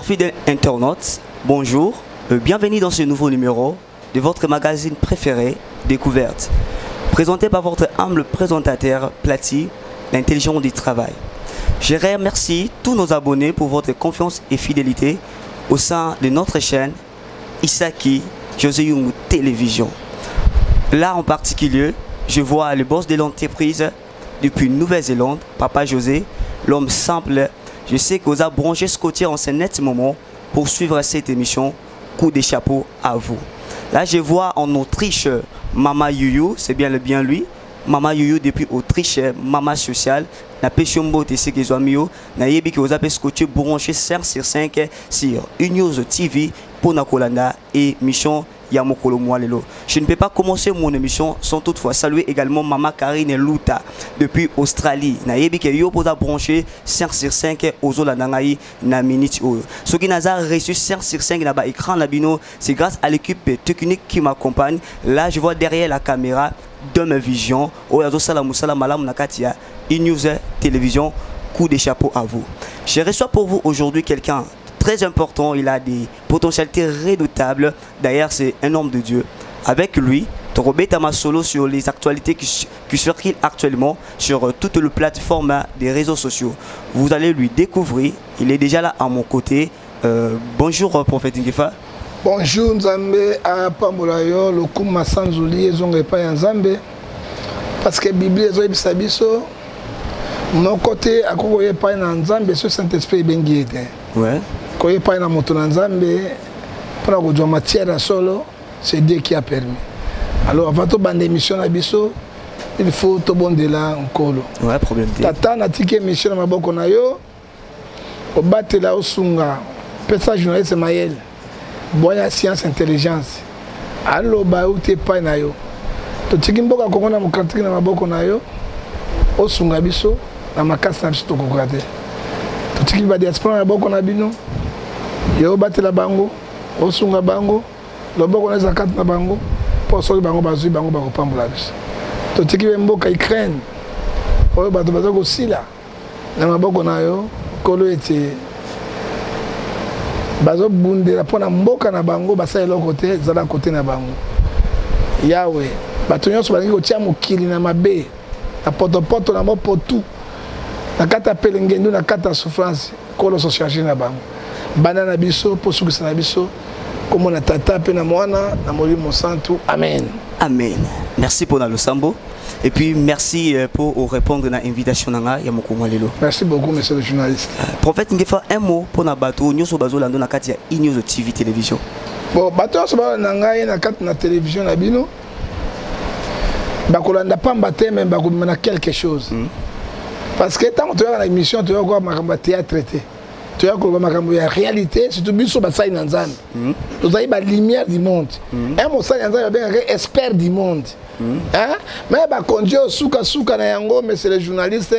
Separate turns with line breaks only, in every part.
Chers fidèles internautes, bonjour, bienvenue dans ce nouveau numéro de votre magazine préféré, Découverte, présenté par votre humble présentateur Platy, l'intelligence du travail. Je remercie tous nos abonnés pour votre confiance et fidélité au sein de notre chaîne Isaki José Young Télévision. Là en particulier, je vois le boss de l'entreprise depuis Nouvelle-Zélande, Papa José, l'homme simple. Je sais que vous avez branché ce en ce net moment pour suivre cette émission. Coup de chapeau à vous. Là, je vois en Autriche Mama Yuyu, c'est bien le bien lui. Mama Yuyu depuis Autriche, Mama Sociale. Na peshombo te seke zwamio, na yebi que vous avez scotché branché 5 sur 5 sur Unews TV pour na kolanda émission ya mokolo mwa lelo. Je ne peux pas commencer mon émission sans toutefois saluer également Mama Karine Luta depuis Australie. Na yebi que yo poza branché 5 sur 5 ozolanda ngai na minute oyo. Soki naza reçu 5 sur 5 na ba écran na bino, c'est grâce à l'équipe technique qui m'accompagne. Là, je vois derrière la caméra Dome Vision, oyo azosala mosala malamu na kati ya E-News Télévision. Coup de chapeau à vous. Je reçois pour vous aujourd'hui quelqu'un très important, il a des potentialités redoutables. D'ailleurs, c'est un homme de Dieu. Avec lui, tokobeta masolo sur les actualités qui circulent actuellement sur toutes les plateformes des réseaux sociaux. Vous allez lui découvrir, il est déjà là à mon côté. Bonjour, prophète Ngefa.
Bonjour Nzambe, apambola yo, lokumu masanzoli ezonga epai ya Nzambe. Parce que Bible ezoyebisa biso moko te akoki koya epai na Nzambe so Saint-Esprit ebengi ye te. Koya epai na moto na Nzambe mpona kozwa matière ya solo, c'est Dieu qui a permis. Alors avant tobanda émission na biso, il faut tobondela nkolo.
Ouais, problème te.
Tata natiki émission na maboko na yo, obatela osunga, pesa journaliste mayele, boya science intelligence, aloba euti epai na yo. Totiki mboka Kongo na mokatiki na maboko na yo, osunga biso na makasi na biso tokokoka te. Totiki ba diaspora na maboko na bino, yo obatela bango, osunga bango, loboko na eza kati na bango, mpo soki bango bazwi bango bakopambola biso. Totiki be mboka Ukraine oyo bato baza kosila na maboko na yo, nkolo ete bazobundela mpo na mboka na bango, basala eloko te, ezala kote na bango. Yawe, bato nyonso balingi kotia mokili na mabe, na potopoto na mopotu, na kati ya pelengendu, na kati ya souffrance, nkolo so charge na bango. Banda na biso, mpo sukisa na biso, komona tata pe na mwana na molimo santu. Amen.
Amen. Merci pour losambo. Et puis merci pour répondre à l'invitation nanga ya mokolo lelo.
Merci beaucoup monsieur le journaliste.
Prophète Ngefa, un mot pour na bato nyoso bazolanda na kati ya E-News TV télévision.
Bon, bato nyoso bazolanda ngai na kati na télévision na bino. Bakolanda pamba te mais bakobima na quelque chose. Parce que tant que tu as na émission, tu as quoi makambo ya théâtre te. Tu as quoi makambo ya réalité, surtout biso basali na Nzambe. Tozali ba lumière du monde. Un mosali na Nzambe babengaka expert du monde. Hein? Mais ba konzi oyo suka suka na yango, mais c'est les journalistes,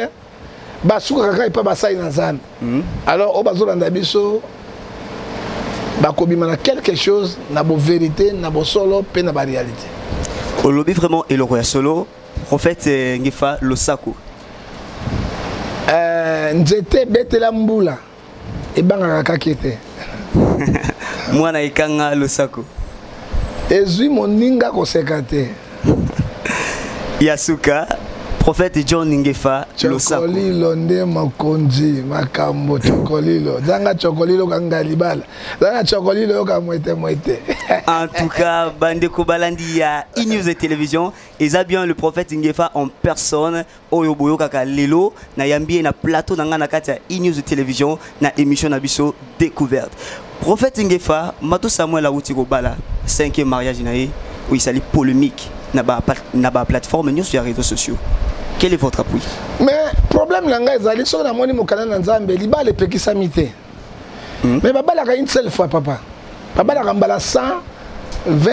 ba suka kaka epa basali na Nzambe. Alors oyo bazolanda biso bakobima na quelque chose na bo vérité, na bo solo pe na ba réalité.
Olobi vraiment eloko ya solo, prophète Ngefa losako.
Nzete betela mbula ebangaka kaka ete.
Mwana ekanga losako.
Ezwi moninga koseka te.
Yasuka, prophète John Ngefa losako.
Chokolilo nde mokonzi makambo chokolilo. Zanga chokolilo kanga libala. Zanga chokolilo yoka mwete mwete.
En tout cas, bandeko balandi ya E-News et Télévision, eza bien le prophète Ngefa en personne. Oyo boyo kaka lelo na yambi na plateau na nga na kati ya E-News Télévision na émission na biso découverte. Prophète Ngefa, Mato Samuel awuti kobala 5e mariage na ye, où il sali polémique na ba plateforme nyonso ya réseaux sociaux. Quel est votre appui?
Mais problème na ngai ezali soki namoni mokanda na Nzambe libala epekisami te. Mais babalaka une seule fois papa. Babalaka mbala 100, 20,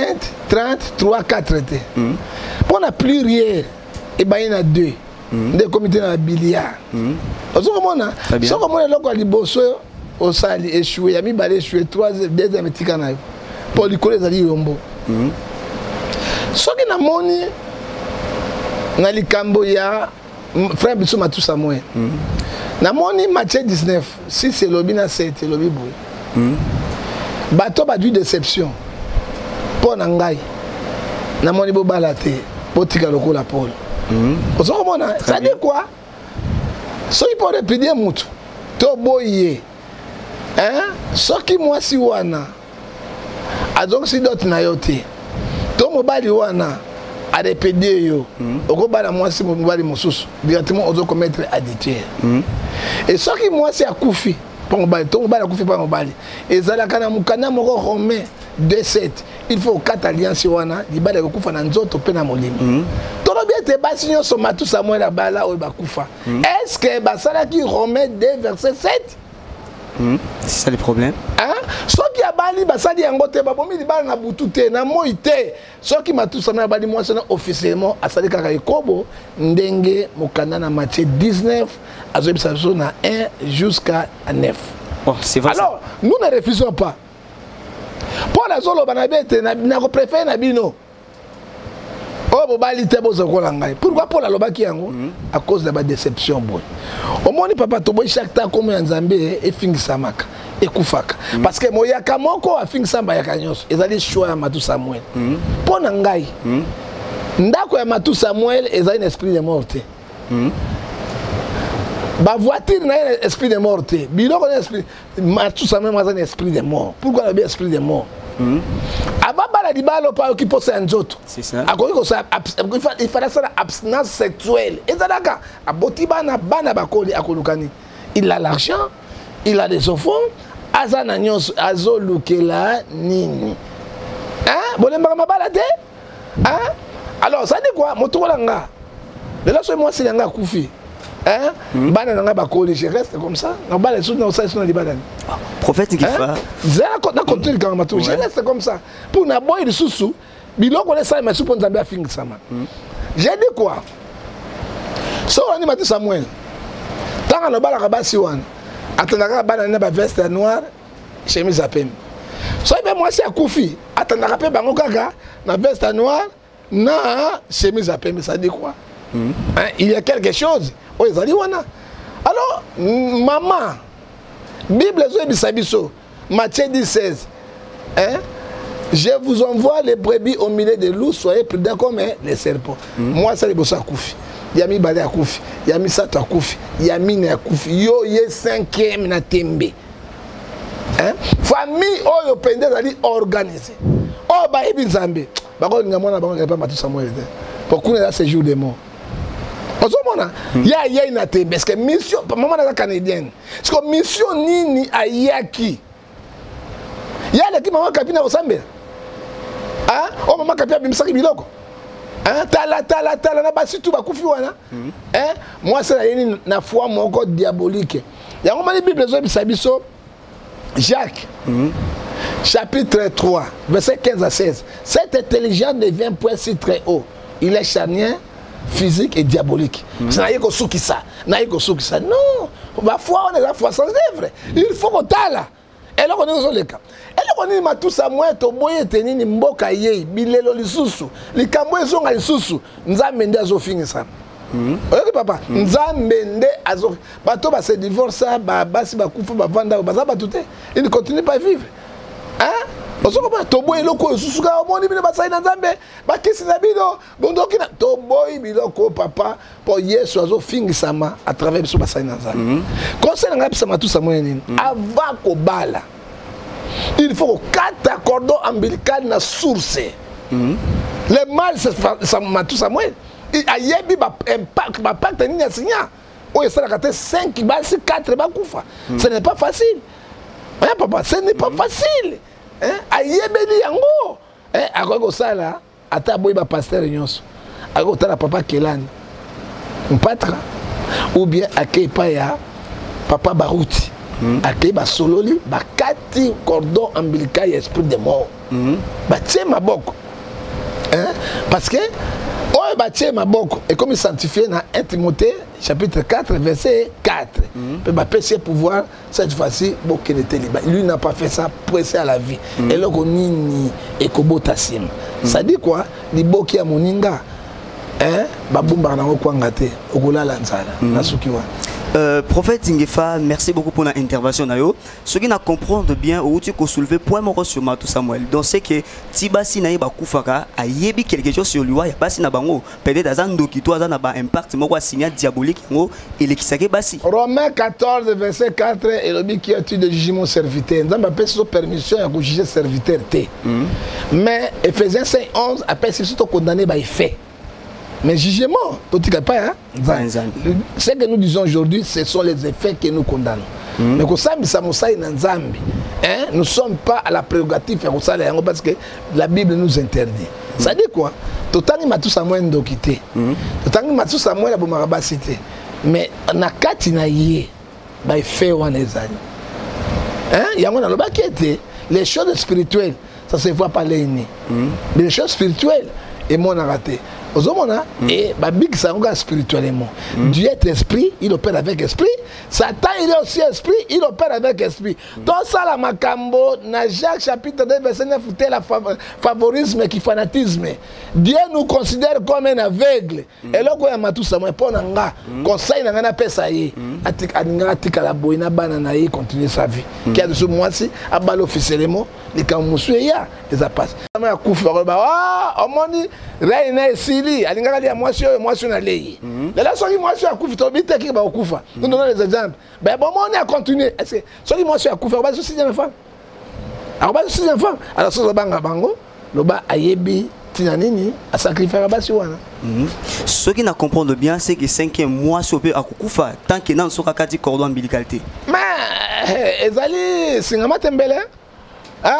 30, 3, 4 te. Mpo na pluriel ebaye na 2. Nde comité na biliard. Ozokomona?
Très bien.
Soki omoni eloko ya liboso osali échoué, ya mibale échoué, troisième, deuxième etika na yo. Po likolo ezali yombo. Soki namoni na likambo ya frère biso Matusa Moyen. Namoni Matthieu 19, 6 elobi na 7 elobi boye. Bato badwi déception mpo na ngai, namoni bobala te, botika lokola Paul. Ozo komona, ça dit quoi? Soki mpo répudier mutu to boyi ye, hein? Soki mwasi wana azongisi dot na yo te, to mobali wana arépudie yo, okobala mwasi, mobali mosusu, directement ozokommettre adultère. Et soki mwasi akufi mpo mobali, to mobali akufi mpo mobali, ezalaka na mokanda moko, Romain 2:7, il faut okata alliance wana, libala ekokufa na nzoto mpe na molimo. Tolobi ete basi nyonso Matu Samuel abala oyo bakufa, est ce que basalaki Romain 2 verset 7?
C'est ça le problème.
Hein? Soki abali, basali yango te, babomi libala na butu te, na moi te. Soki Matu Samuel abali mwasi wana officiellement, asali kaka ekobo, ndenge mokanda na Matthieu 19 azoyebisa biso na 1 jusqu'à 9.
Oh, c'est vrai.
Alors nous ne refusons pas. Mpo nazoloba na bi ete nakopréférer na bino oyo bobali te, bozokola ngai. Pourquoi Paul alobaki yango? À cause ya badéception boye. Omoni papa, toboyi chaque temps kombo ya Nzambe efingisamaka, ekufaka, parce que moyaka moko afingisa bayaka nyonso. Ezali choix ya Matu Samuel. Mpo na ngai, ndako ya Matu Samuel ezali na esprit de mort te, bavoiture na ye na esprit de mort te, biloko na esprit. Matu Samuel aza na esprit de mort. Pourquoi nabi esprit de mort? Avant bala libala, mpo ayoki mposa ya nzoto, akoki kosala, il fallait asala abstinence sexuelle. Ezalaka aboti bana, bana bakoli, akoluka nini? Il a l'argent, il a des enfants, aza na nyonso, azolukela nini? Bolembaka mabala te, hein? Alors ça dit quoi? Moto kola nga lelo, soki mwasi na nga akufi, hein? Bana na nga bakoli, je reste comme ça na bala lisusu, na osala lisusu na libala ni?
Prophète Ngifa.
Zela na continue kanga matu. Je reste comme ça pour na boyi lisusu biloko wana esalema lisusu mpo Nzambe afingisama. J'ai dit quoi? So wani Matu Samuel, ntango alobalaka basi wana, atandaka bana na baveste ya noir, chemise ya pembe. Soki mpe mwasi akufi, atandaka mpe bango kaka na veste ya noir na chemise ya pembe. Ça dit quoi? Hein, il y a quelque chose oyo ezali wana. Alors mama, Bible ezoyebisa biso, Matthieu 10 16, hein? Je vous envoie les brebis au milieu des loups, soyez prudents comme les serpents. Mwasi ya liboso akufi, ya mibale akufi, ya misato akufi, ya mine akufi, yo ye cinquième na tembe, hein? Famille oyo mpenza ezali organisé, oyo bayebi Nzambe, bakolinga mwana bango epa Matu Samuel te, po kuna eza séjour de mort. Ozomona, ye ayei na tembe. Est ce que mission, mama naza canadienne, est ce que mission nini ayaki? Ye aleki mama Kapi na kosambela? Oyo mama Kapi abimisaki biloko. Tala, tala, tala na basi tu bakufi wana. Mwasi na ye nini na foi moko diabolique. Yango mani Bible ezoyebisa biso, Jacques chapitre 3 verset 15 à 16: cette intelligence ne vient point si très haut, il est charnel, physique et diabolique. Naye kosukisa, naye kosukisa. Non, bafoi wana eza foi sans œuvre. Il faut kotala eloko nini ozoleka, eloko nini. Matusa mwe, toboyi ete nini mboka yei bilelo lisusu, likambo ezonga lisusu. Nzambe nde azofingisama. Oyoki papa? Nzambe nde azo bato base divorce, basi bakufa, bavanda, baza bato te, il ne continue pas vivre, hein? Ozokomona, toboyi eloko oyo susu kaka. Omoni bino basali na Nzambe, bakisi na bino bondoki na, toboyi biloko papa, mpo Yesu azofingisama à travers biso basali na Nzambe. Conseil na ngai apesa Matusa moye nini? Avant kobala, il faut kokata cordon ombilical na source. Le mal, c'est Matu Samuel ayebi bapacte nini asinya oyo esalaka te 5 basi, 4 bakufa. Ce n'est pas facile, hein, papa, ce n'est pas facile, hein? Ayebeli yango, hein? Akoki kosala ata aboyi bapasteur nyonso, akoki kotala papa Kelani Mpatra, ou bien akei epai ya papa Baruti, akei, basololi, bakati cordon ombilical ya esprit de mort, batie maboko, hein? Parce que oyo batie maboko ekomi sanctifié na 1 Timothée chapitre 4 verset 4, mpe bapesi ye pouvoir. Cette fois-ci bokende te liba. Lui n'a pas fait ça pressé à la vie. Eloko nini ekobota nsima? Ça dit quoi? Liboki ya moninga, hein? Babumbaka nango kwanga te, okolala nzala. Nasuki wana.
Prophète Ngefa, merci beaucoup pour l'intervention. Ce qui n'a comprendre bien, ou tu peux soulever point moko sur Matou Samuel. Donc c'est que ti basi na ye bakufaka ayebi quelque chose sur lui, ya basi na bango, peut-être aza ndoki to aza na ba impact moko signal diabolique ngo elekisake basi.
Romains 14 verset 4 elobi qui as-tu de juger mon serviteur? Nzambe apesi so permission ya ko juger serviteur te. Mais Ephésiens 5 11 apesi biso to condamner ba effet. Mais jugement, tout pas, hein? Ce que nous disons aujourd'hui, ce sont les effets que nous condamnons. Mais comme ça, hein, nous ne sommes pas à la prérogative parce que la Bible nous interdit. Ça dit quoi? Totangi matu Samuel ndokite. Totangi matu Samuel abomarabasite. Mais na kati na ye ba effet wana ezali. Hein? Yango na lobaki ete les choses spirituelles, ça se voit pas l'œil nu. Mais les choses spirituelles et mon raté. Ozomona et ba big ça nga spirituellement. Dieu est esprit, il opère avec esprit. Satan il est aussi esprit, il opère avec esprit. Tout ça la makambo na Jacques chapitre 2 verset 9 la favorisme qui fanatisme. Dieu nous considère comme un aveugle. Et là quoi matou ça moi pona nga conseil na nga na pesa ye. Atik aninga atika la boy na bana na ye continuer sa vie. Qui a de ce mois ci abal officiellement les kamusu ya eza passe. Ma kufa ba ah omoni reine esili alingaka lia mwasi oyo mwasi na lei. Lelo soki mwasi akufi to biteki ba okufa. Nous donnons les exemples. Ben bon on a continué. Est-ce que soki mwasi akufa ba sixième femme? Alors ba sixième femme. Alors sozo banga bango loba ayebi tina nini a sacrifier basi wana.
Ce qui n'a comprendre bien c'est que cinquième mois so pe akukufa tant que nan soka kati cordon ombilical te.
Mais ezali singama tembele. Hein?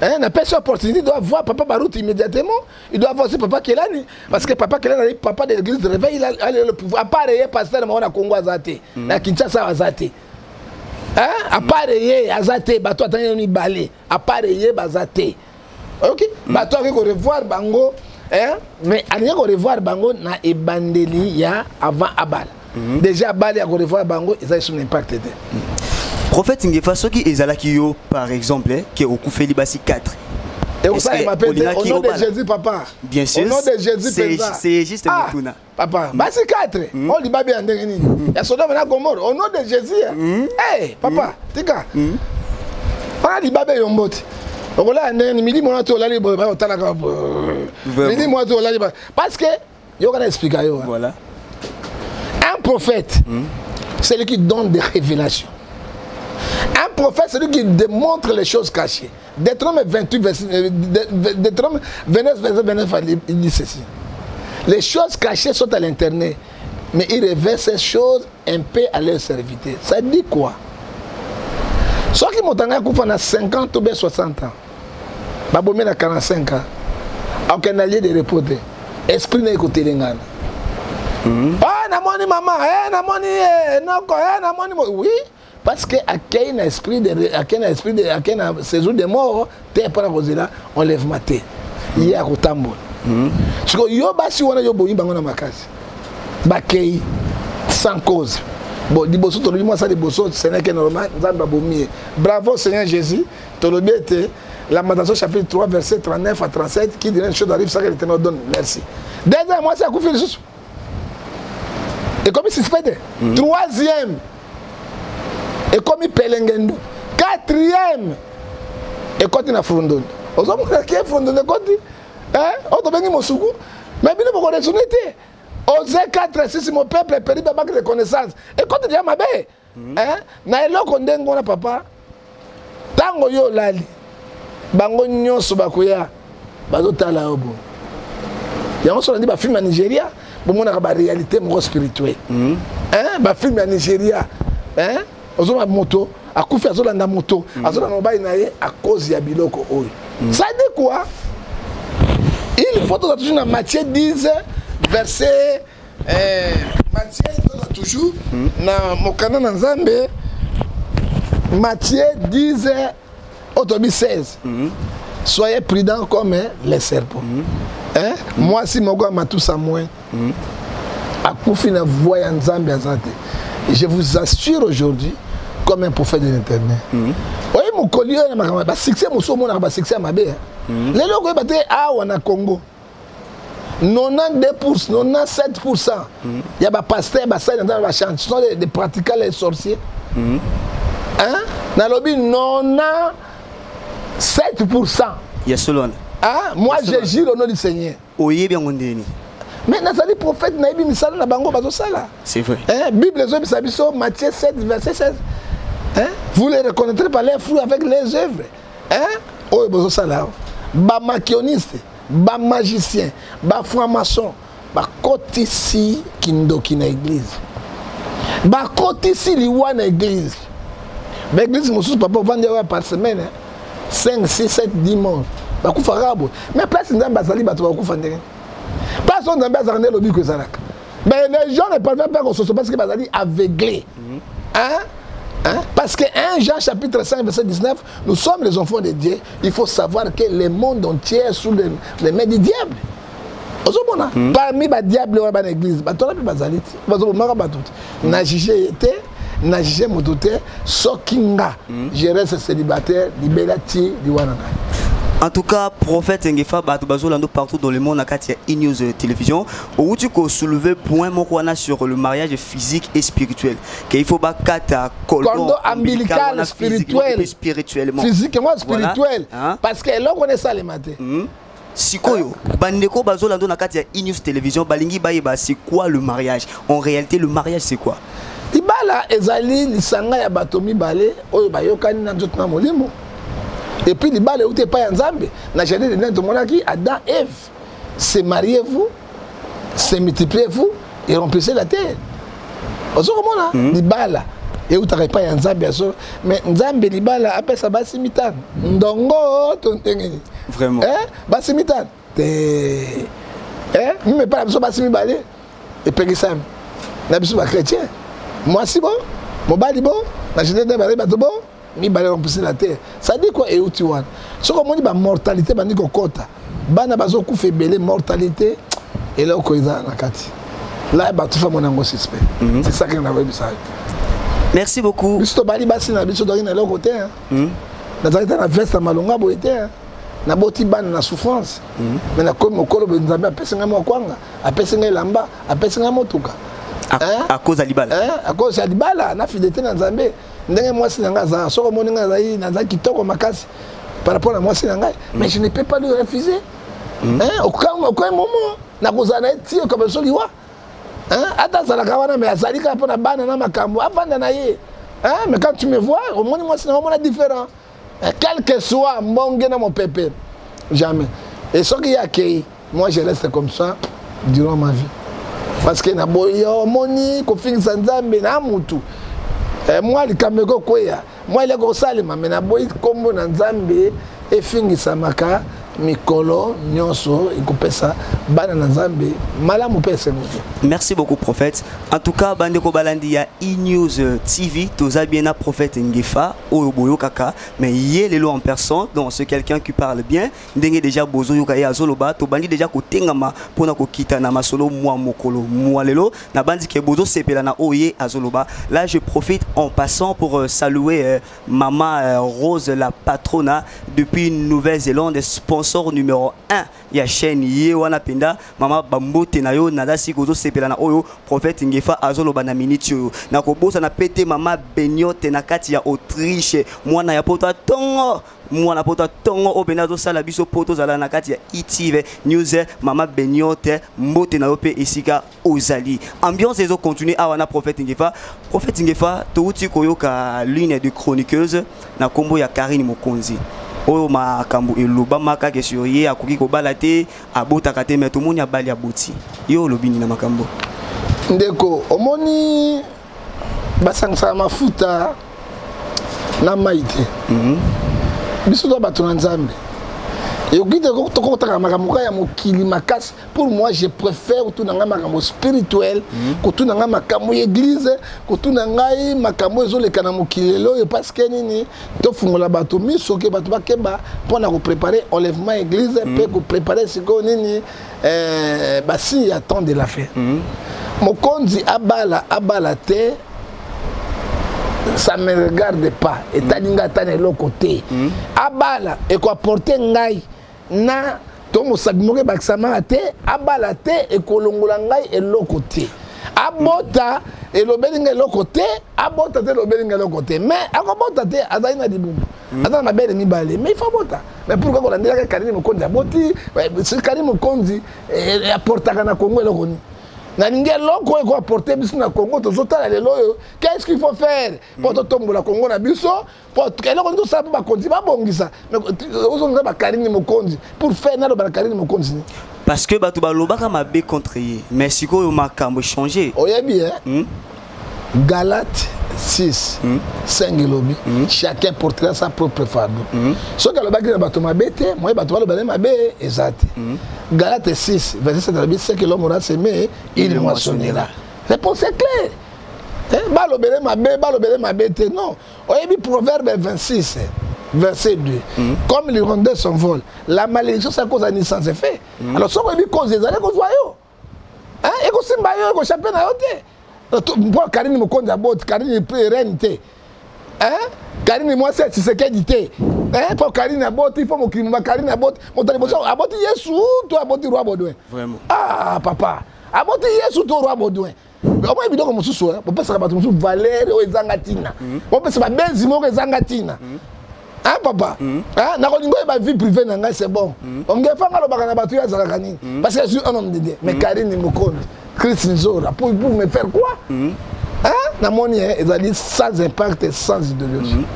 Hein, n'a pas opportunité, il doit voir papa Baruti immédiatement. Il doit voir aussi papa Kelani. Parce que papa Kelani, papa de l'église de réveil, il a le pouvoir. À part hier, pasteur, on a Congo Azate. Na Kinshasa Azate. Hein? À part hier, Azate, bato attend ni balé. À part hier, Bazate. Ok? Bato a revoir Bango. Hein? Mais à revoir Bango na ebandeli ya avant Abal. Déjà Abal ya revoir Bango, ils ont son impact.
Prophète Ngefa, soki ezalaki yo par exemple ke okufeli basi 4.
Et on ça m'appelle au nom de Jésus papa.
Bien sûr.
Au nom de Jésus
c'est juste mutuna.
Papa, basi 4. On dit ba bien ndenge nini. Ya Sodome na Gomorrhe au nom de Jésus. Eh papa, tika. On dit ba bien yomboti. Okola ndenge mili mona to lali bo ba otala ka. Mili mona to lali parce que yo kana expliquer yo.
Voilà.
Un prophète, c'est lui qui donne des révélations. Un prophète, c'est lui qui démontre les choses cachées. Deutéronome 28, verset, Deutéronome 29, verset 29, il dit ceci. Les choses cachées sont à l'intérieur, mais il révèle ces choses un peu à leur serviteur. Ça dit quoi? Ceux qui m'ont à 50 ou bien 60 ans, babomé à 45 ans, aucun allié de repos, esprit n'a écouté les gars. Ah, namoni maman, eh, namoni, eh, noko, eh, namoni, oui. Parce que à quel esprit de à quel esprit de à quel séjour de mort t'es pas rosela enlèvement te il y a rotambo parce que yo basi wana yo boyi bango na makasi bakei sans cause bon liboso to moi ça liboso ce n'est que normal nzambe abomi bravo Seigneur Jésus to lobi ete Lamentation chapitre 3 verset 39 à 37 qui dit une chose arrive ça que l'Éternel donne merci deuxième moi ça akufi lisusu et comme suspect troisième et comme pelengendu quatrième et quand il a frondon ozomona ke frondon ekoti hein oto bengi mosuku mais bino boko raisonner te Osée 4 6 mon peuple est péri par manque de connaissance et quand il y a mabe hein na eloko ndengo na papa tango yo lali bango nyonso bakoya bazotala yo bo yango so nandi ba film ya Nigeria bomonaka ba réalité moko spirituelle hein ba film ya Nigeria hein ozoma moto akufi azolanda moto azolanda mobali na ye à cause ya biloko oyo. Ça dit quoi? Il faut toujours na Matthieu 10 verset Matthieu toujours na mokanda na Nzambe Matthieu 10 otobi 16. Soyez prudents comme les serpents. Hein? Moi si moko matusa moins akufi na voix ya Nzambe azate. Je vous assure aujourd'hui comme un prophète de l'Éternel. Oye mokoli oyo na makambo ba succès mosusu omonaka ba succès ya mabe. Lelo okoyeba te awa na Congo. 92 97% ya bapasteur, basali na Nzambe, bachante, ce sont des pratiquants, les sorciers. Hein? Nalobi 97%.
Ya solo wana.
Hein? Moi, je jure au nom du Seigneur.
Oyebi yango ndeni?
Mais nazali prophète, nayebi misala na bango bazosala.
C'est vrai.
Hein? Bible ezobisa biso, Matthieu 7 verset 16, hein? Vous les reconnaîtrez par les fruits, avec les œuvres. Hein? Oyo bozosala, bamakioniste, bamagicien, bafranc-maçon, bakotisi kindoki na église, bakotisi liwa na église. Baéglise mosusu, papa, ovandi awa, par semaine, hein? 5, 6, 7, 10 morts bakufaka boye. Mais place Nzambe azali, bato bakokufa ndenge? Place oyo Nzambe azalaka nde lobiko ezalaka. Mais les gens ne parviennent pas kososo parce que bazali aveuglés. Hein? Hein? Parce que 1 Jean chapitre 5 verset 19, nous sommes les enfants de Dieu. Il faut savoir que le monde entier est sous les mains du diable. Ozomona, parmi badiable wana, bana église, bato wana mpe bazali te, bazobomaka bato te. Na juge ye te, na juge moto te. Soki nga, je reste célibataire libela ti liwa na ngai.
En tout cas, prophète Ngefa, bato bazolanda partout dans le monde na kati ya E-News Télévision, outi ko soulever point moko wana sur le mariage physique et spirituel. Que il faut bakata cordon
cordon ombilical
wana physiquement
spirituel.
Et spirituellement.
Physiquement,
Voilà.
spirituel.
Hein?
Parce que eloko wana esalema te.
Sikoyo, bandeko bazolanda na kati ya E-News Télévision, balingi bayeba c'est quoi le mariage. En réalité, le mariage, c'est quoi?
Libala ezali lisanga ya bato mibale oyo bayokani na nzoto na molimo. Et puis libala euti epai ya Nzambe. Na jardin d'Eden, tomonaki Adam, Ève: se mariez-vous, se multipliez-vous et remplissez la terre. Ozo komona, libala eutaka epai ya Nzambe ya solo. Mais Nzambe, libala apesa basi 5 ndongo to ndenge nini?
Vraiment.
Eh? Basi 5 te. Eh? Mime epai na biso, basi 2 epekisami na biso bachrétien. Mwasi bo, mobali bo, na jardin d'Eden bazali bato bo mibale, remplissez la terre. Ça dit quoi? Euti wana. Soki omoni bamortalité bandi kokɔta, bana bazokufa ebele, mortalité, eloko eza na kati la, bato fa mona yango suspect. C'est ça que nakoyebisa yo.
Merci beaucoup.
Biso tobali basi na biso, tozalaki na eloko te, hein. Nazalaki te na veste ya malonga boye te, hein. Naboti bana na souffrance, mais nakomi mokolo boye, Nzambe apesi ngai mwa kwanga, apesi ngai elamba, apesi ngai motuka. Hein?
À cause ya libala.
Hein? À cause ya libala na fidélité na Nzambe. Ndenge mwasi na ngai azala, soki omoni ngai azali, nazali kitoko makasi par rapport na mwasi na ngai, mais je ne peux pas lui refuser. Hein? Aucun moment nakozala na ye ti okaba biso liwa. Hein? Ata azalaka wana, mais azali kaka mpo na bana na makambo, avanda na ye. Hein? Mais quand tu me vois, omoni mwasi na omona différent. Hein, quel que soit mbonge na mopepe, jamais. Et soki ye akei, moi je reste comme ça durant ma vie, parce que naboyi omoni kofingisa Nzambe na mutu. Eh, mwa likambo ekokweya, mwa eloko kosalema, me naboyi nkombo na Nzambe efingisamaka mikolo nyonso. Ekopesa bana na Nzambe malamu mpe esengo te.
Merci beaucoup, prophète. En tout cas, bandeko balandi ya E-News TV, toza bien na prophète Ngefa, oyo boyo kaka, mais ye lelo en personne, donc c'est quelqu'un qui parle bien. Ndenge déjà bozo yoka ye azoloba, to bandi déjà kotengama pona kokita na masolo mwa mokolo mwa lelo, na bandi ke bozo sepela na oye azoloba. Là, je profite en passant pour saluer maman Rose la patrona depuis Nouvelle-Zélande, sponsor numéro 1 ya chaîne ye wana penda. Mama, bambote na yo, nadasi kozo sepela na oyo prophète Ngefa azoloba na minute oyo. Na kobosa na pete mama Benyote na kati ya Autriche, mwana ya poto tongo, mwana poto tongo oyo mpenza azosala biso po tozala na kati ya ITV News. Mama Benyote, mbote na yo mpe esika ozali. Ambiance ezocontinue awa na prophète Ngefa. Prophète Ngefa, touti koyoka l'une de chroniqueuse na nkombo ya Karine Mokonzi, oyo makambo elobamaka ke sur ye akoki kobala te, abotaka te, mais tomoni abali, aboti. Yo olobi nini na makambo?
Ndeko, omoni, basangisaka mafuta na mai te. Biso to bato na Nzambe, ekoki te tokotaka makambo kaka ya mokili makasi. Pour moi, je préfère kotuna ngai makambo spirituel, kotuna ngai makambo ya église, kotuna ngai makambo ezoleka na mokili lelo oyo. Parce que nini? Tofungola bato miso ke bato bakeba mpona kopréparer enlèvement église mpe kopréparer sikoyo nini, basigne ya temps de la fin. Mokonzi abala, abala te, ça me regarde pas. Etali ngai ata na eloko te. Abala ekoapporte ngai na To mosapi moko ebakisamaka te, abala te, ekolongola ngai eloko te. Abota elobeli ngai eloko te, abota te elobeli ngai eloko te. Mais akobota te, azali na libumu. Aza na mabele mibale, mais il faut abota. Mais pourquoi kolandelaka Karine Mokonzi aboti? Karine Mokonzi aportaka na Congo eloko nini? Nalingi eloko oyo ekoaporte biso na Congo. Tozotala lelo oyo, qu'est-ce qu'il faut faire mpo totombola Congo na biso? Po eloko nini tosala mpo bakonzi babongisa? Ozonga bakarine Mokonzi pour faire, naloba na Karine Mokonzi nini?
Parce que bato balobaka mabe contre ye, mais sikoyo makambo échange.
Oyebi e Galate 6 5 elobi chacun portera sa propre fardeau. Soki alobaki na bato mabe te, moye bato baloba ne mabe eza te. Galate 6 verset 7 alobi: ce que l'homme aura semé, il moissonnera. Réponse est claire. Balobele mabe, balobele mabe te, non. Oyebi Proverbe 26 verset 2: comme l'hirondelle s'envole, la malédiction sans cause ani sans effet. Alors soki oyebi cause ezali, ekozwa yo, ekosimba yo, ekochape na yo te. Mpo Karine Mokonzi aboti, Karine reine te, Karine mwasi ya Tshisekedi te. Mpo Karine aboti, mpo mokili moma Karine aboti, moto liboso aboti Yesu to aboti roi Baudouin? Ah papa, aboti Yesu to roi Baudouin? Omoi biloko mosusu bopesaka bato mosusu valeur oyo ezanga ntina, bopesa babenzi moko ezanga ntina. Hein, papa, nakolinga oyeba vie privée na ngai, c'est bon. Ongefa nga alobaka na bato oyo azalaka nini, parce que je suis un homme de Dieu. Mais Karine Mokonzi, Chris Nzora, pour me faire quoi? Hein? Namoni ezali sans impact et sans idéologie.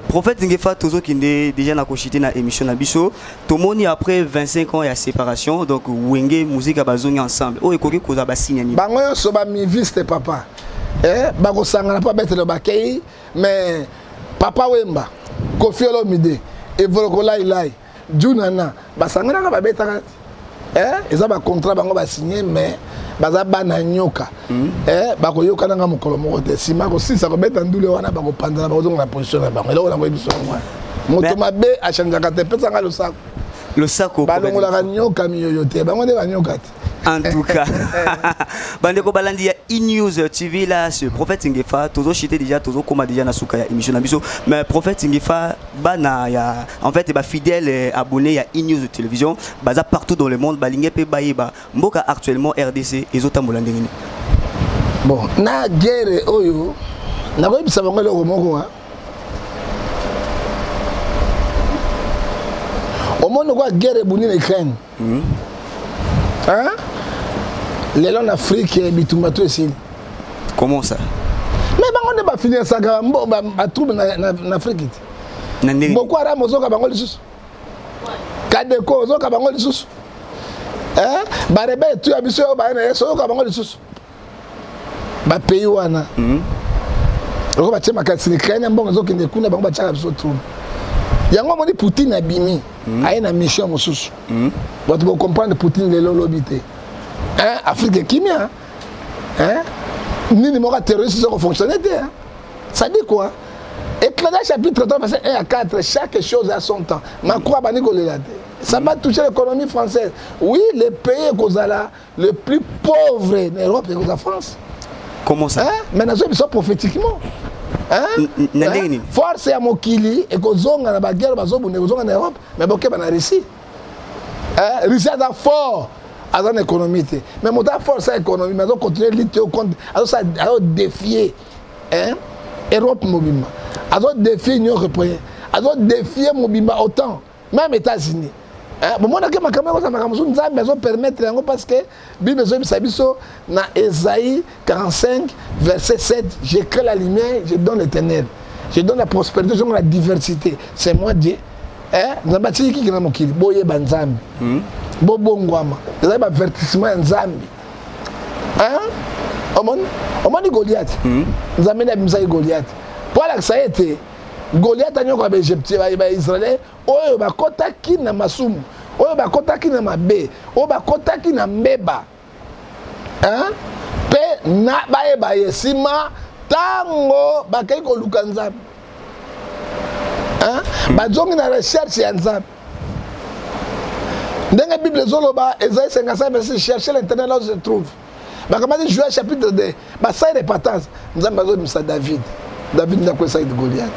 Prophète Ngefa, tozokende déjà na koshite na émission na biso. Tomoni après 25 ans ya séparation, donc Wenge Musica bazongi ensemble. Oyo ekoki kozala basigne nini?
Bango nyonso bamiviste, papa. Bakosangana mpo abetelo bakei, mais Papa Wemba, Kofi Olomide, Evoloko Lailai, Junana basanganaka, babetaka. Eza bacontrat bango basigne, mais baza bana nyoka. Bakoyokananga mokolo moko te. Nsima kosilisa kobeta ndule wana, bakopanzana, bakozonga na position na bango. Eloko nango yebiso yango wana, moto mabe achangeaka te. Pesanga losako.
Losako.
Balongolaka nyoka miyoyo te, bango nde banyoka te.
En tout cas, bandeko balandi ya E-News TV, là, ce prophète Ngefa, tozo chité déjà, tozo koma déjà na suka ya émission na biso. Mais prophète Ngefa, bana ya, en fait, ba fidèle abonné ya E-News Télévision, baza partout dans le monde, balinge pe bayeba. Mboka actuellement RDC, ezotambola ndenge nini?
Bon, na guerre oyo, nakoyebisa bango eloko moko, hein. Omoni kwa guerre ebundi na Ukraine. Hein? Lelo na Afrique bitumba to esili.
Comment ça?
Mais bango nde bafinansaka batrouble na Afrique te.
Na ndenge?
Boko Haram ozoka bango lisusu, Kadeko ozoka bango lisusu, barebele tu ya biso oyo baye na yeso, oyoka bango lisusu. Bapays wana loko batie makasi na Ukraine, mbongo ezokende kuna, bango batiaka biso trouble. Yango omoni Poutine abimi, aye na mission mosusu. Bato bocomprendre Poutine lelo olobi te. Afrique ekimia nini moko terroriste eza kofonctionne te. Ça dit quoi? Ecclésiaste chapitre 3 verset 1 à 4: chaque chose a son temps. Macron abandi kolela te, ça va toucher l'économie française. Oui, le pays ekozala le plus pauvre en Europe ekozala France.
Comment ça?
Hein? Mais nazo biso prophétiquement. Hein?
Na ndenge nini?
Force ya mokili ekozonga na baguerre bazobunda, ekozonga na Europe, mais bokeba na Russie. Hein? Russie aza fort, aza na économie te, mais moto aforce ya économie, mais azocontinue lutte oyo contre, azodéfier, hein? Europe mobimba, azodéfier Union européenne, azodéfier mobimba OTAN, même États-Unis. Bomonaki makambo ekozala makambo mosusu, Nzambe azopermettre yango, parce que Bible ezoyebisa biso na Esaïe 45 verset 7: je crée la lumière, je donne les ténèbres, je donne la prospérité, je donne la diversité, c'est moi Dieu. Nzambe atiki kiki na mokili. Boyeba Nzambe, bobongwama. Ezali baavertissement ya Nzambe. Omoni, omoni Goliath, Nzambe nde abimisaki Goliath mpo alakisa ye ete Goliath anyoka baégyptien, baisraélien oyo bakɔtaki na masumu, oyo bakɔtaki na mabe, oyo bakɔtaki na mbeba, mpe na bayeba ye nsima ntango bakei koluka Nzambe, bazongi na recherche ya Nzambe. Ndenge Bible ezoloba, Esaïe 55 verset: chercher l'Éternel là où se trouve. Bakamati Joel chapitre 2, basali repentance, Nzambe azobimisa David. David nde akwesaki Goliath.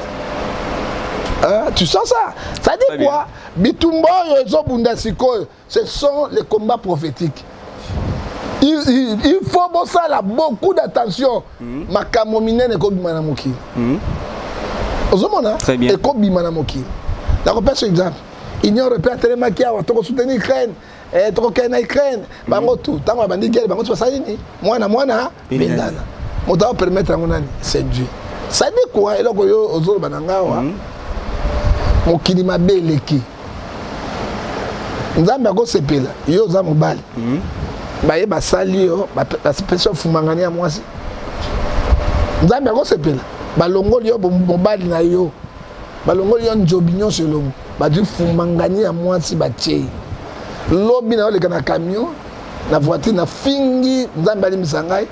Hein? Tu sens ça? Ça dit quoi? Bitumba oyo ezobunda sikoyo, ce sont les combats prophétiques. Il faut bosala beaucoup d'attention. Makambo minene ekobima na mokili. Ozomona? Ekobima na mokili. Nakopesa exemple. Union européenne atelemaki awa, tokosoutenir Ukraine, tokokende na Ukraine. Bango tu ntango babandi guerre, bango tu basali nini? Mwana mwana bendana. Moto akopermettre yango nani? C'est Dieu. Ça dit quoi? Eloko yo ozoloba na nga awa, mokili mabe eleki. Nzambe akosepela yo oza mobali, baye basali yo, bapesi yo fumangani ya mwasi? Nzambe akosepela balongoli yo mobali na yo, balongoli yo nzobi nyonso elongo, bazwi fumangani ya mwasi batie? Lobi na oleka na camion, na voiture, na fingi, Nzambe alimbisa ngai,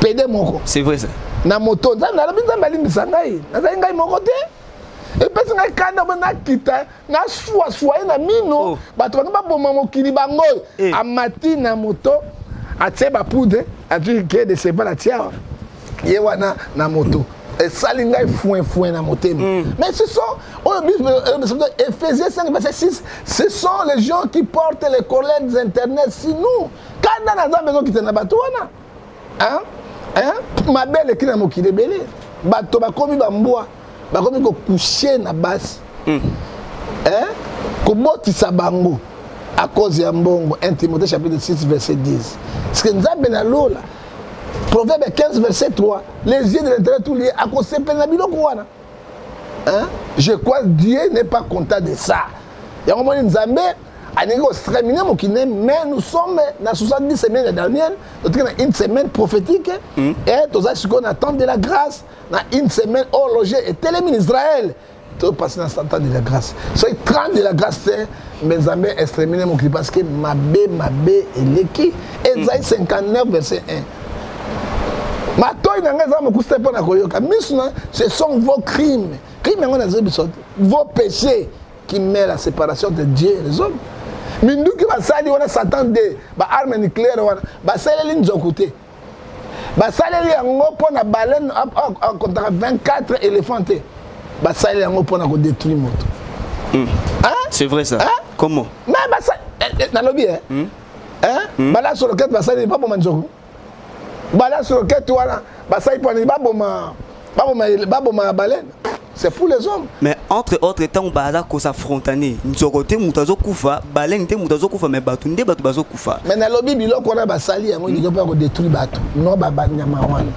pédé moko.
C'est vrai ça.
Na moto, Nzambe, nalobi Nzambe alimbisa ngai, nazali ngai moko te. Epesi ngai kanda bo nakita, naswaswa ye na mino.
Oh.
Bato bango baboma mokili bango oyo. Amati na moto, atie bapoudre, atui ke de cheval, atie awa, ye wana na moto. Esali ngai foin foin na motema. Mais ce sont oyo Bible, Éphésiens 5 verset 6, ce sont les gens qui portent les colères des internet. Si nous kanda na Nzambe ezokita na bato wana, hein? Hein? Mabe eleki na mokili ebele. Bato bakomi bambwa, bakomi kocoucher na basi, hein? Kobotisa bango à cause ya mbongo. 1 Timothée chapitre 6 verset 10. Parce que Nzambe na lola, Proverbe 15 verset 3, les yeux de l'Éternel tout lié akosepela na biloko wana, hein? Je crois Dieu n'est pas content de ça. Yango moni Nzambe alingi koexterminer mokili. Mais nous sommes na 70 semaines ya Daniel, totika na une semaine prophétique et toza sikoyo na temps de la grâce, na une semaine horloger etelemi na Israël. Topase na temps de la grâce. Soki 30 de la grâce te, mais Nzambe exterminer mokili, parce que mabe mabe eleki. Esaïe 59 verset 1: matoi na ngai eza mokusi te mpo na koyoka, miso na. Ce sont vos crimes, crime yango nazoyi biso te, vos péchés qui met la séparation de Dieu et les hommes. Minduki basali wana, Satan de baarme nucléaire wana, basaleli nzoku te, basaleli yango mpo na baleine akontaka 24 éléphant te, basaleli yango mpo na kodétruire moto. Hein?
C'est vrai ça.
Hein?
Comment?
Mais nalobi hein? Balance-roquette basali, baboma nzoku. Balance-roquette wana basali mpo nini? Baboma, baboma, baboma baleine. C'est pour les hommes.
Mais entre autres, ntango baza kos'affronter, nzoko te moto azokufa, baleine te moto azokufa, mais bato nde bato bazokufa.
Mais nalobi biloko wana basali yango elingi mpo ya kodétruire bato, no banyama wana.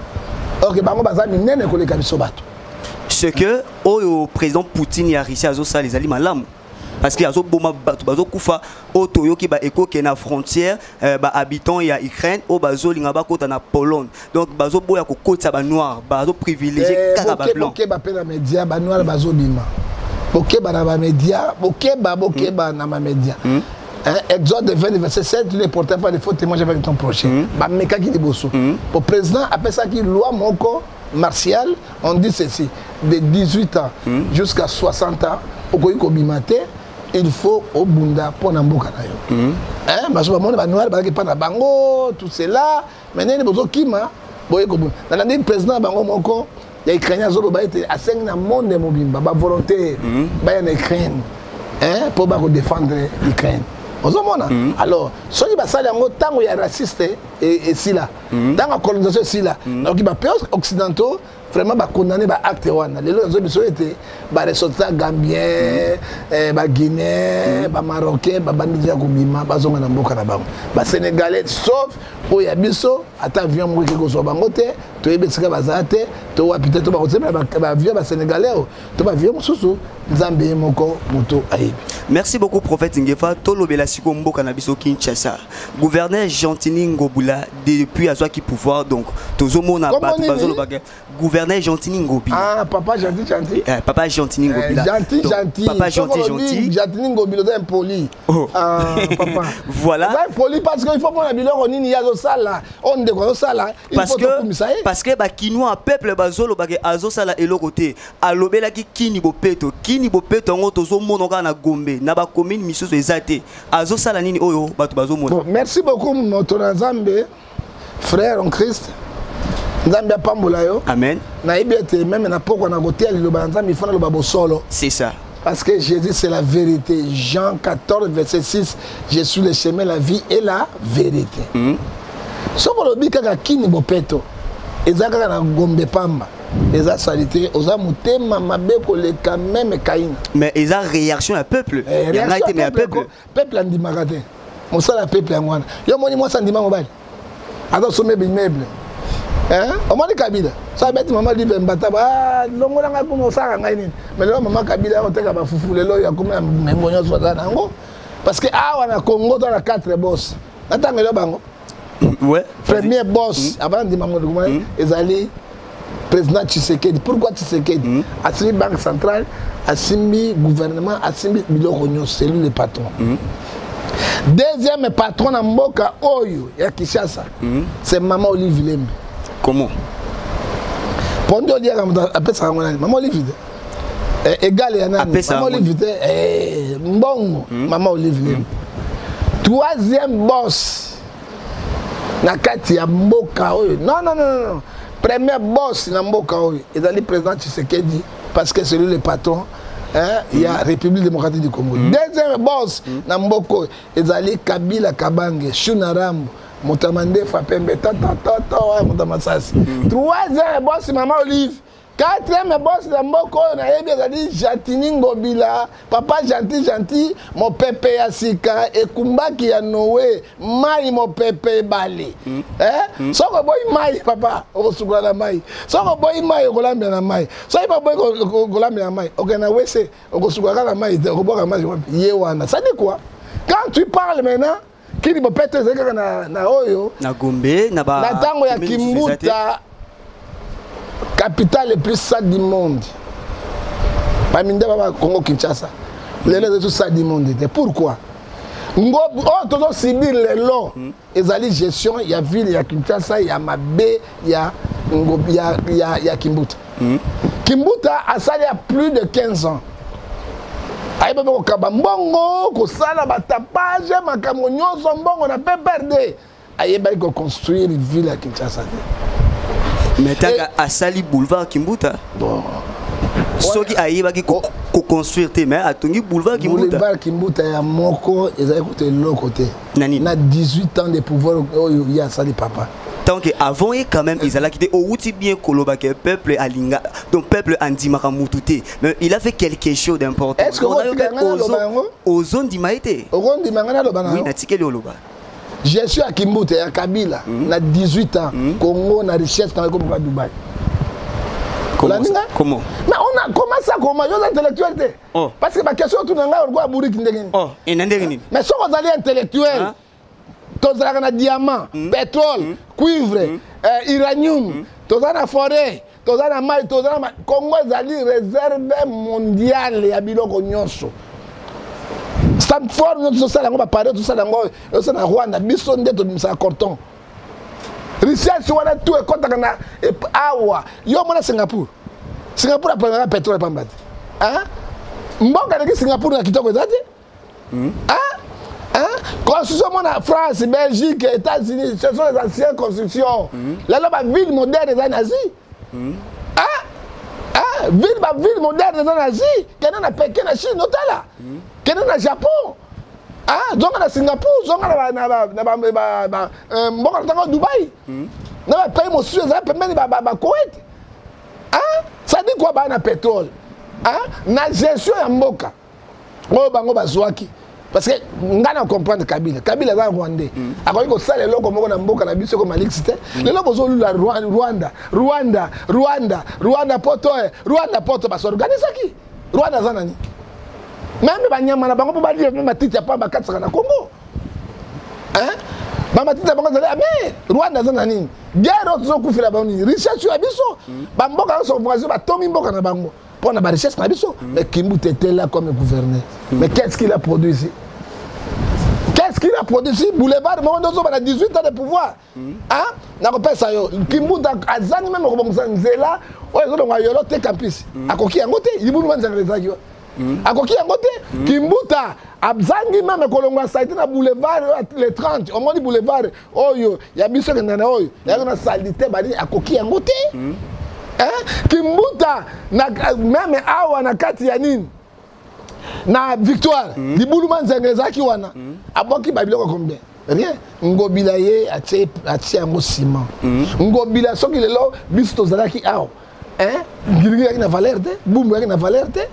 Ok, bango baza minene koleka biso bato.
Ce que oyo président Poutine ya Russie azosala ezali malamu, parce que azoboma bato, bazokufa. Oyo toyoki baekokende na frontière, bahabitant ya Ukraine oyo bazolinga bakota na Pologne, donc bazoboya kokotisa banoir, bazoprivilégie kaka bablanc.
Bokeba mpe na média, banoir bazobima. Bokeba na bamédia, bokeba, bokeba na bamédia. Hein, Exode 20 verset 7: tu ne portais pas de faux témoignage avec ton prochain. Bamekaki liboso po président apesaki loi moko martiale. On dit ceci: de 18 ans jusqu'à 60 ans, okoki kobima te, il faut obunda mpo na mboka na yo. Hein, baso bamoni banoir bazalaki mpa na bango, tout cela, mais ndenge bozokima boye kobunda. Nalandi président na bango moko ya Ukrainien azoloba ete asengi na monde mobimba bavolontaire baya na Ukraine, hein, mpo bakodéfendre Ukraine. Ozomona? Alors soki basali yango, ntango ya raciste esila, ntango ya colonisation esila. Donc bapays occidentaux vraiment bacondamné baacte wana. Lelo nazoyi biso ete baressortissant gambien, baguinéen, bamarocain babandi ya kobima, bazonga na mboka na bango. Basénégalais, sauf oyo ya biso, ata avion moko eke kozwa bango te. Toyebi esika bazala te, to wapi te, to bakosemela baavion basénégalais oyo to baavion mosusu. Nzambe ye moko moto ayebi.
Merci beaucoup, prophète Ngefa. Tolobela siko mboka na biso Kinshasa. Gouverneur Gentini Ngobila, depuis azwaki pouvoir, donc tozomona
Kombo
bato
nini?
bazolobaka gouverneur Gentini Ngobila.
Ah, papa gentil gentil.
Papa Gentini Ngobila.
Gentil.
Donc,
Gentil.
Papa gentil
Soki olobi
gentil.
Gentini Ngobila, oza impoli.
Oh.
Ah, papa.
Voilà.
Oza impoli parce que il faut mpona biloko nini ye azosala, oyo ndeko azosala, il
Parce
faut
que
tokumisa ye.
Parce que bakinois, peuple bazolobaka azosala eloko te. Alobelaki Kin bopeto, Kin bopeto yango tozomona kaka na Gombe, na bacommune misusu eza te. Azosala nini oyo bato bazomona?
Bon, merci beaucoup, moto na Nzambe, frère en Christ. Nzambe apambola yo.
Amen.
Nayebi ete meme na pokwa na koteya liloba na Nzambe, ifo naloba bosolo.
C'est ça.
Parce que Jésus, c'est la vérité. Jean 14, verset 6, je suis le chemin, la vie et la vérité. Soki olobi kaka Kin bopeto eza kaka na Gombe pamba, eza salité, oza motema mabe koleka meme Kaina.
Mais eza réaction ya peuple.
Eh,
ya ngai te, mais ya peuple.
Peuple andimaka te. Mosala ya peuple yango wana. Yo omoni mwasi andima mobali aza osomba immeuble, omoni Kabila so abeti mama Live mbata, longola ngai kuna, osalaka ngai nini? Mais lelo mama Kabila akoteka bafufu, lelo oyo akomi na mengo nyonso aza na yango, parce que awa na Congo toza na 4 boss. Natangelo bango. Premier boss avant ndima moto ezali président Tshisekedi. Pourquoi Tshisekedi? Asimbi banque centrale, asimbi gouvernement, asimbi biloko nyonso, c'est lui le patron. Deuxième patron na mboka oyo ya Kinshasa, c'est mama Olive Lembe.
Comment?
Pondu oliaka, moto apesaka yango nani? Mama Olive te? Égale ya nani? Mama Olive te? Mbongo, mama Olive Lembe. Troisième boss na kati ya mboka oyo, non, non, non, non, premier boss na mboka oyo ezali président Tshisekedi, parce que c'est lui le patron, hein, ya République démocratique du Congo. Deuxième boss na mboka oyo ezali Kabila Kabange Shuna Rambo, moto ya mandefa pembe tatatatata, moto ya masasi. Troisième boss, mama Olive. Quatrième boss na mboka oyo nayebi ezali Gentiny Ngobila, papa Gentil, Gentil mopepe ya sika ekumbaki ya Noe, mai mopepe ebale. Eh? Soki oboyi mai, papa, okosukola na mai. Soki oboyi mai, okolambela na mai. Soki baboyi kolambela na mai, okende na wese, okosukola kaka na mai te, okobwaka mai wapi? Ye wana. Ça dit quoi quand tu parles maintenant? Kin bopeto ezali kaka na oyo
na Gombe na ba
na ntango ya Kimbuta, capitale le plus sale du monde. Baminda ba Congo Kinshasa lelo ezali tout sale du monde te. Pourquoi? Oyo tozosubir lelo ezali gestion ya ville ya Kinshasa ya mabe ya Kimbuta. Kimbuta asali ya plus de 15 ans, ayebi mpe kokaba mbongo, kosala batapage, makambo nyonso, mbongo na PPRD, ayebaki koconstruire ville ya Kinshasa te.
Mais taka asali boulevard Kimbuta.
Bon.
Soki ayebaki koconstruire te, mais atongi boulevard Kimbuta.
Boulevard Kimbuta ya moko ezali kuta eloko te.
Na nini?
Na 18 ans de pouvoir oyo ye asali, papa.
Tant que avant ye quand même ezalaki te. Outi bien koloba ke peuple alinga, donc peuple andimaka mutu te, mais il a fait quelque chose d'important.
Est-ce que okotika ngai naloba yango?
Ozondima ye te.
Okondima ngai naloba na
Oui, natikeli oloba.
Gestion ya Kimbuta, ya Kabila, na 18 ans, Congo na richesse na ekomoka Dubai.
Comment ça? Comment?
Mais on a comment ça? Comment? Yo intellectuel te?
Oh.
Parce que baquestion otuna ngai olikoya buriki ndenge nini?
Oh, ena ndenge nini?
Mais soki ozali intellectuel, tozalaka na diamant, pétrole, cuivre, uranium, toza na forêt, toza na mai, toza na Congo ezali réserve mondiale ya biloko nyonso. Stanford nyonso tosala yango, bapareil tosala yango, osala na Rwanda. Biso nde tobimisaka coltan. Richesse wana tout ekɔtaka na awa. Yo omona Singapour? Singapour apangaka pétrole pamba te. Mboka eleki Singapour na kitoko eza te. Construction, omona France, Belgique, États-Unis, ce sont les anciennes constructions. Lelo baville moderne eza na Asie. Ville, baville moderne eza na Asie. Kende na Pekin na Chine, otala. Kende na Japon, zonga na Singapour, zonga na mboka na ntango Dubai, na bapays mosusu ezala pembeni, baKoweït. Ça dit quoi? Baa na pétrole na gestion ya mboka oyo bango bazwaki. Parce que ngai na comprendre Kabila. Kabila aza Rwandais, akoki kosala eloko moko na mboka na biso ekoma lix te. Lelo bozolula Rwanda, Rwanda, Rwanda, Rwanda poto, Rwanda poto. Basorganisaki Rwanda aza nani? Même banyama na bango mpo balia mpe matiti ya pamba bakatisaka na Congo, bamatiti na bango ezali ame. Rwanda aza na nini? Guerre oyo tozokufela bango nini? Richesse ya biso, bamboka nyonso voisin batongi mboka na bango mpo na barichesse na biso. Mais Kimbuta était là comme gouverneur, mais qu'est-ce qu'il a produit ici? Qu'est-ce qu'il a produit ici? Boulevard moko nde ozoba na 18 ans de pouvoir. Nakopesa yo, Kimbuta azangi même kobongisa nzela oyo ezolongwa Yolo te campus. Akoki yango te. Libulu banzanga ezalaki wa. Akoki yango te. Kimbuta azangi meme kolongwa salite na boulevard le 30, omoni boulevard oyo ya biso ekenda na oyo yaki na salite banini, akoki yango te. Kimbuta na meme awa na kati ya nini, na Victoire, libulu manzenga ezalaki wana, abwaki babiloko combien? Rien. Ngobila ye atie yango ciment. Ngobila, soki lelo biso tozalaki awa, Ngiri-Ngiri yaki na valeur te, Bumbu yaki na valeur te,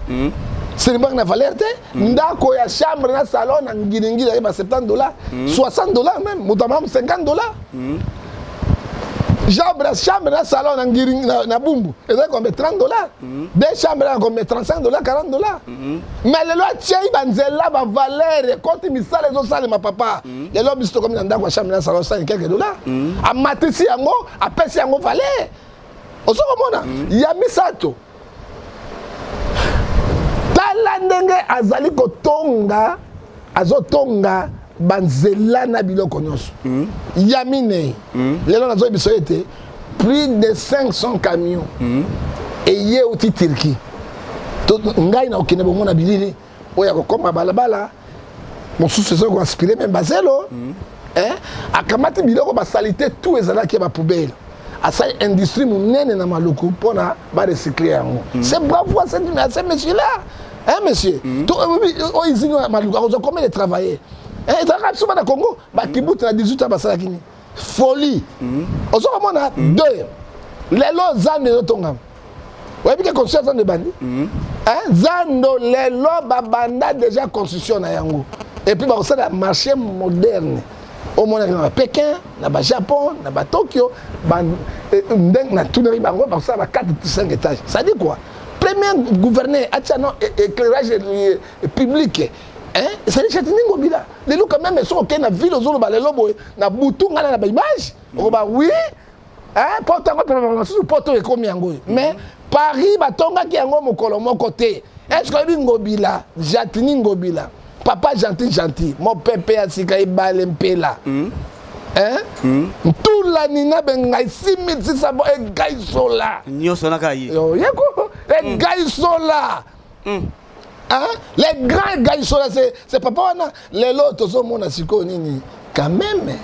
Selembao yaki na valeur te. Ndako ya chambre na salon na Ngiri-Ngiri yaki ba 70 dollars, 60 dollars, même moto amam 50 dollars. Chambre na salon na Ngiri, na Bumbu ezali combien? 30 dollars. Deux chambres na combien? 35 dollars, 40 dollars. Mais lelo atiei banzela, bavaleur ekoti, misala ezosalema, papa. Lelo biso tokomi na ndako ya chambre na salon 5 quelques dollars. Amatisi yango, apesi yango valeur. Ozo komona ya misato, tala ndenge azali kotonga, azotonga banzela na biloko nyonso. Ya minei, lelo nazoyebisa yo ete plus de 500 camions eye euti Turquie. Ngai na okende bongo na bilili oyo ya kokoma balabala mosusu ezoki koaspirer même bazelo. Akamati biloko basaleté tout ezalaki ya bapoubelle, asali industrie monene na Maluku mpona barecycle yango. C'est bravo à ce monsieur là, hein, monsieur. Oyo usine ya Maluku akozwa combien de travailleurs? Ezalaka biso bana Congo, bakibuta na 18 ans basalaki nini? Folie. Ozo komona deux, lelo zando ezotongama. Oyebi ke construction ya zando ebandi? Zando lelo babanda déjà construction na yango et puis bakosala marché moderne omonaki na baPékin, na baJapon, na baTokyo. Ndenge natunaki bango, bakosala ba 4 5 étages. Ça dit quoi? Premier gouverneur atia no éclairage public, ezali Gentiny Ngobila. Lelo quand même, soki okei na ville, ozoloba lelo boye na butu, ngai na baimage, okoba oui, poto yango mpe mosusu, poto ekomi yango oyo. Mais Paris batongaki yango mokolo moko te. Est ce que oyebi Ngobila, Gentiny Ngobila, papa gentil, gentil, mopepe ya sika, ebale mpela, hein? Ntula nina bengai 6600 bo egai sola.
Nyonso wana kaka ye.
Yeko egai sola. Hein? Les grands egai sola, c'est papa wana. Lelo tozomona sikoyo nini quand même,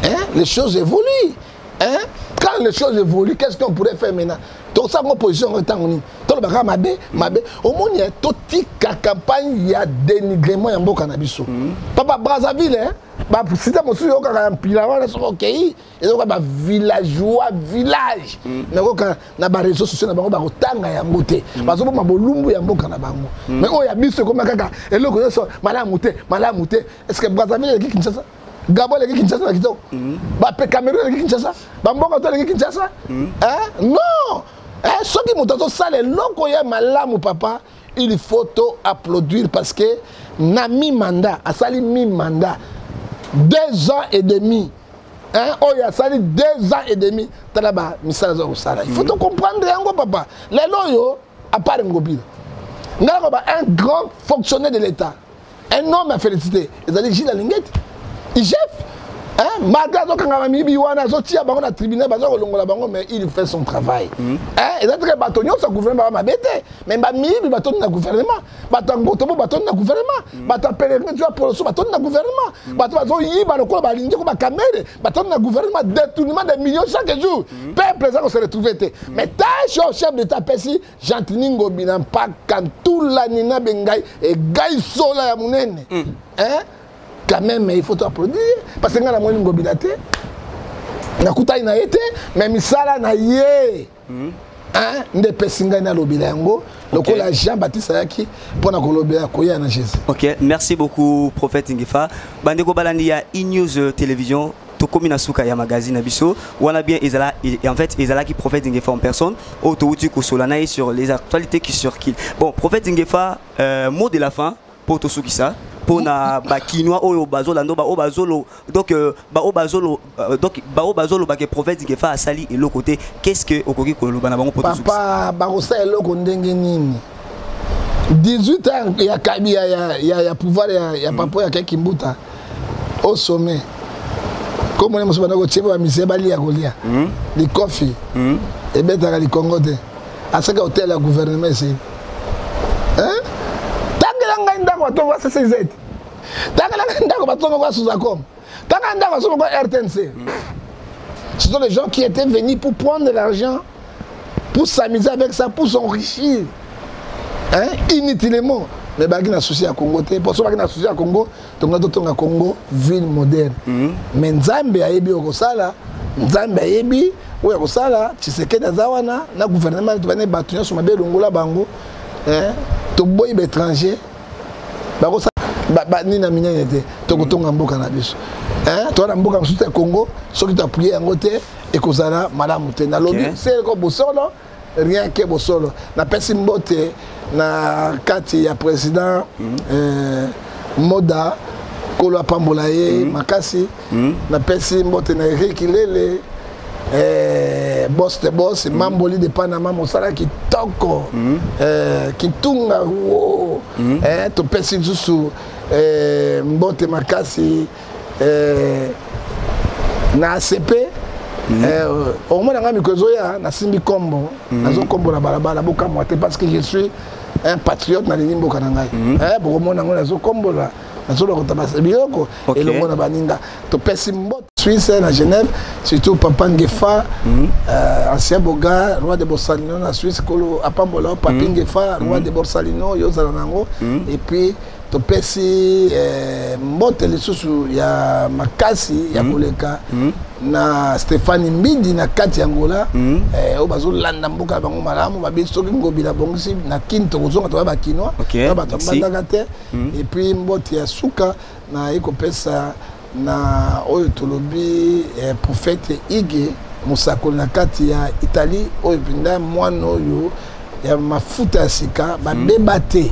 hein? Les choses évoluent, hein? Quand les choses évoluent, qu'est-ce qu'on pourrait faire maintenant? Tosango position yango ntango nini? Tolobaka mabe mabe, omoni, totika campagne ya dénigrement ya mboka na biso. Papa, Brazzaville, basite mosusu yokaka ya mpila wana, soki okei ezoka bavillageois, village, mais koka na baréseau sociaux na bango bakotanga yango te, bazoboma bolumbu ya mboka na bango. Mais oyo ya biso ekoma kaka eloko nyonso malamu te, malamu te. Est ce que Brazzaville eleki Kinshasa? Gabon eleki Kinshasa na kitoko? Bape Cameroun eleki Kinshasa? Bamboka to eleki Kinshasa? Non. Soki moto azosala eloko ya malamu, papa, il faut to applaudir, parce que na mi-mandat asali, mi-mandat 2 ans et demi, hein, oyo asali 2 ans et demi, tala bamisala aza kosala. Il faut to comprendre yango, papa. Lelo oyo, à part Ngobila, ngai nakoba un grand fonctionnaire de l'État, un homme à féliciter, ezali Jules Alingete, IGF, hein, malgré azokanga bamiyibi wana, azotia bango na tribunal, baza kolongola bango, mais il fait son travail, hein. Eza teke bato nyonso ya gouvernement ba mabe te, mais bamiyibi batondi na gouvernement, bato ya ngotobo batondi na gouvernement, bato ya pèlerin ya poloso batondi na gouvernement, bato bazoyiba lokola balingi ko bakamere batondi na gouvernement, détournement de millions chaque jour, peuple eza kose retrouver te. Mais tâche oyo chef d'État apesi Gentiny Ngobila mpaka ntula nina bengai egai sola ya monene, hein, quand même il faut to applaudir, parce que ngai namoni Ngobila te, nakutani na ye te, mais misala na ye, hein, nde epesi ngai nalobela yango lokola Jean Baptiste ayaki mpona kolobela koya na Jésus.
Ok, merci beaucoup, prophète Ngefa. Bandeko balandi ya E-News Télévision, tokomi na suka ya magazine na biso wana. Bien, ezala en fait ezalaki prophète Ngefa en personne oyo touti kosola na ye sur les actualités qui circulent. Bon, prophète Ngefa, mot de la fin po tosukisa mpona bakinois oyo bazolanda, oyo bazolo donc baoyo bazolo donc baoyo bazolobaka prophète Ngefa asali eloko te, qu'est ce que okoki koloba na bango po tosukisa?
Papa, bakosala eloko ndenge nini? 18 ans ya kabi ya pouvoir ya papa ya Keki Mbuta au sommet, komona mosusu banda kotie bamisie balia kolia likofi ebetaka likongo te, asaka hotel ya gouvernement esili. batongo CCZ, tanga na ndako batongo kwa Suzacom, tanga ndako batongo kwa RTNC. Ce sont les gens qui étaient venus pour prendre l'argent, pour s'amuser avec ça, pour s'enrichir, hein, inutilement. Mais baki na souci ya Congo te. Poso baki na souci ya Congo, tonga totonga Congo ville moderne. Mais Nzambe ayebi okosala, Nzambe ayebi oyo akosala. Tshisekedi aza wana na gouvernement, tobane bato nyonso mabe, elongola bango, hein, toboyi baétranger bakosala nini na minene te. Tokotonga mboka na biso, toza na mboka mosusu ya Congo. Soki toappuyer yango te, ekozala malamu te. Nalobi seleko bosolo, rien que bosolo. Napesi mbote na kati ya président Moda, Kolo apambola ye makasi. Napesi mbote na Erik Lele, boss de boss, Mamboli de Panama, mosala kitoko, kitunga wo. Topesi lisusu mbote makasi na ACP. Omona nga mikolo ezoya, nasimbi nkombo, nazokombola balabala. Bokamwa te, parce que je suis un patriote, nalingi mboka na ngai. Bokomona yango, nazokombola, nazolokota biloko elongo na baninga. Topesi mbote Suisse, na Genève, surtout papa Ngefa, ancien boga, roi de Borsalino na Suisse. Kolo apambola papi Ngefa, roi de Borsalino, yo ozala nango. Et puis topesi mbote lisusu ya makasi ya koleka na Stéphane Mbidi na kati ya Ngola, oyo bazolanda mboka ya bango malamu. Babi soki Ngobila bongisi na Kini, tokozonga, toya bakinois, toya bato mbandaka te. Et puis mbote ya suka naye kopesa na oyo tolobi prophète Ige mosakoli na kati ya Italie, oyo mpenza mwana oyo ya mafuta ya sika, babeba te,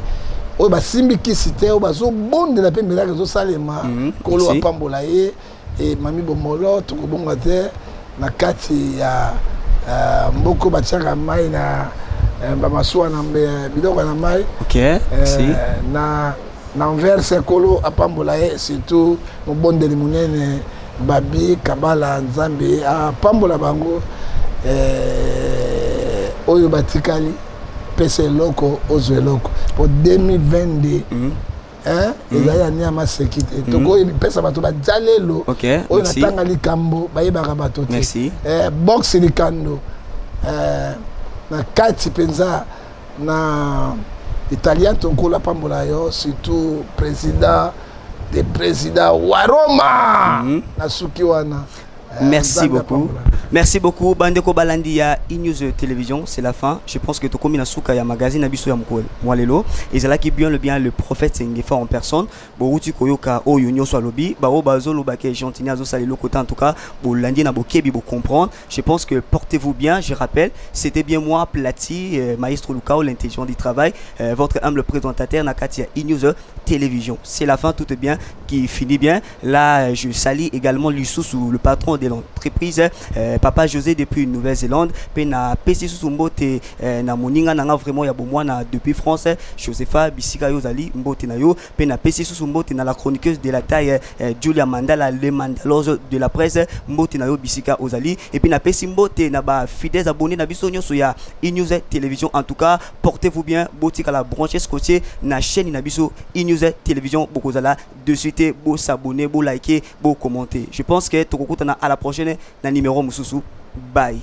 oyo basimbi kisi te, oyo bazobondela mpe miracle ezosalema. Kolo apambola ye. E mami Bomolo, tokobonga te na kati ya mboka batiaka mai na bamasuwa na biloko na mai na Anvers. Kolo apambola ye, surtout mobondeli monene Babi Kabala. Nzambe apambola bango. Oyo batikali, pesa eloko, ozwa eloko po 2022 ezali ya niama seki te. Tokoyepesa bato badia lelo oyo natanga likambo bayebaka bato te. Boxe likando na kati mpenza na italien, tonkolo apambola yo, surtout président des présidents wa Roma. Nasuki wana.
Merci beaucoup. Merci beaucoup. Bandeko balandi ya E-News Télévision, c'est la fin. Je pense que tokomi na suka ya magazine na biso ya mwalelo. Ezalaki bien le bien le prophète Ngefa en personne. Bouti koyoka oyo nyonso alobi, ba o bazoloba ke Gentini azo salelo côté. En tout cas, bolandi na bokebi bo comprendre. Je pense que portez-vous bien, je rappelle, c'était bien moi Plati, Maestro Lukao, l'intelligent du travail, votre humble présentateur na kati ya E-News Télévision. C'est la fin, tout est bien qui finit bien. Là, je salue également lisusu, le patron de l'entreprise, papa José depuis Nouvelle-Zélande, pe napesi lisusu mbote na moninga nanga vraiment ya bomwana depuis France, Josepha, bisika yo zali, mbote na yo. Pe napesi lisusu mbote na la chroniqueuse de la taille, Julia Mandala, le mandalose de la presse, mbote na yo bisika ozali. Et puis napesi mbote na ba fidèles abonnés na biso nyonso ya E-News Télévision. En tout cas, portez-vous bien, botika la branche scotché na chaîne na biso E-News Télévision, bokozala de suite, bo s'abonner, bo liker, bo commenter. Je pense que tokokutana à la prochaine na numéro mosusu. Bye.